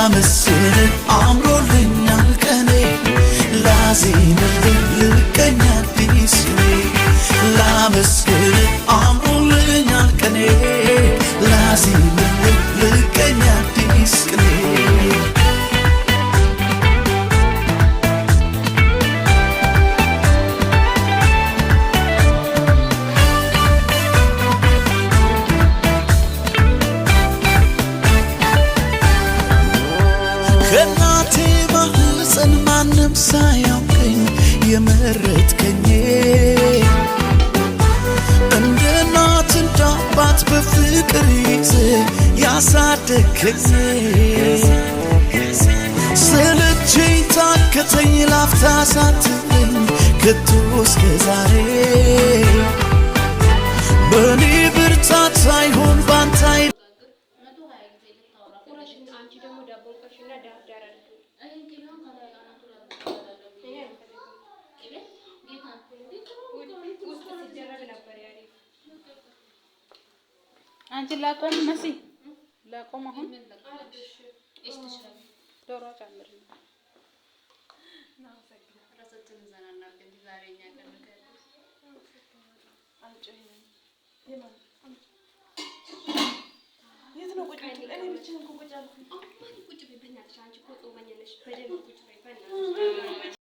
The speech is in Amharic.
ላመስግን አምሮልኛል ቀኔ፣ ላዜምልህ ልቀኝ አዲስ ቅኔ። ላመስግን አምሮልኛል ቀኔ፣ ላዜምልህ ልቀኝ አዲስ ቅኔ። ከእናቴ ማህፀን ማንም ሳያውቀኝ የመረጥከኝ፣ እንደ እናት እንደ አባት በፍቅር ይዘህ ያሳደግከኝ፣ ሰለቸኝ ታከተኝ ላፍታ ሳትለኝ ከቶ እስከ ዛሬ፣ በእኔ ብርታት ሳይሆን ባንተ። አንቺ ደግሞ ዳቦን ቆርሽና ዳር ዳር አድርጊው። እኔ አልፈልግም። ውስጥ ሲደረግ ነበር ያሪፍ። አንቺ ላቆም መሲ፣ ላቆም አሁን ዶሮ ጨምሪ። ራሳችንን ዘና እናድርግ እንጂ ዛሬ እኛ ቀን። የት ነው ቁጭ የምትለው? እኔ ብቻዬን እኮ ቁጭ አልኩኝ። ቁጭ በይ በእናትሽ። አንቺ እኮ ጾመኛ ነሽ። በደንብ ቁጭ በይ በእናትሽ።